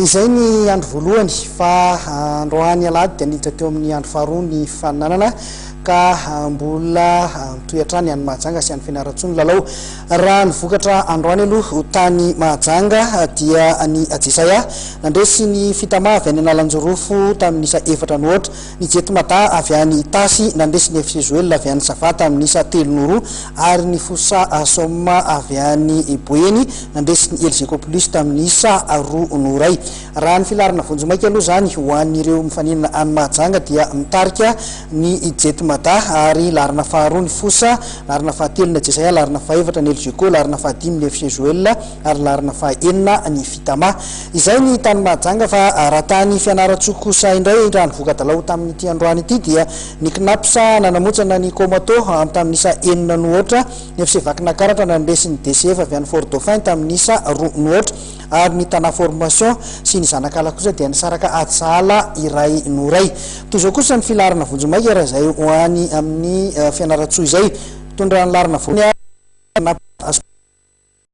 Izay ny andro voalohany fa androany alahady dia niditra teo amin'ny andro faharoa ny fifaninanana ka mbola mitohy hatrany any Mahajanga sy any Fianarantsoa ny lalao. Raha ny vokatra androany aloha tany Mahajanga dia ny Ajesaia nandresy ny Fitama avy any Analanjirofo tamin'ny isa efatra no aotra, Ny Jet Mada avy any Itasy nandresy ny FC Joel avy any Sava tamin'ny isa telo no roa ary ny Fosa Soma avy any Boeny nandresy ny Elgeco Plus tamin'ny isa roa no iray. Raha ny filaharana vonjimaika aloha izany ho an'ireo mifaninana any Mahajanga dia mitarika ny Jet Mada ary laharana faharoa ny Fosa, laharana fahatelo ny Ajesaia, laharana fahefatra ny Elgeco, laharana fahadimy ny FC Joel ary laharana faha-enina ny Fitama. Izay ny tany Mahajanga fa raha tany Fianarantsoa kosa indray raha ny voka-dalao tamin'ity androany ity dia ny Cnaps nanamontsana ny Comato tamin'ny isa enina no aotra, ny FC Vakinakaratra nandresy ny DCF avy any Fort Dauphin tamin'ny isa roa no aotra ary ny Tana Formation sy ny Zanakala kosa dia nisaraka ady sahala iray no iray. Toy izao kosa ny filaharana vonjimaika raha izay ho any amin'ny Fianarantsoa izay. Mitondra ny laharana voalohany.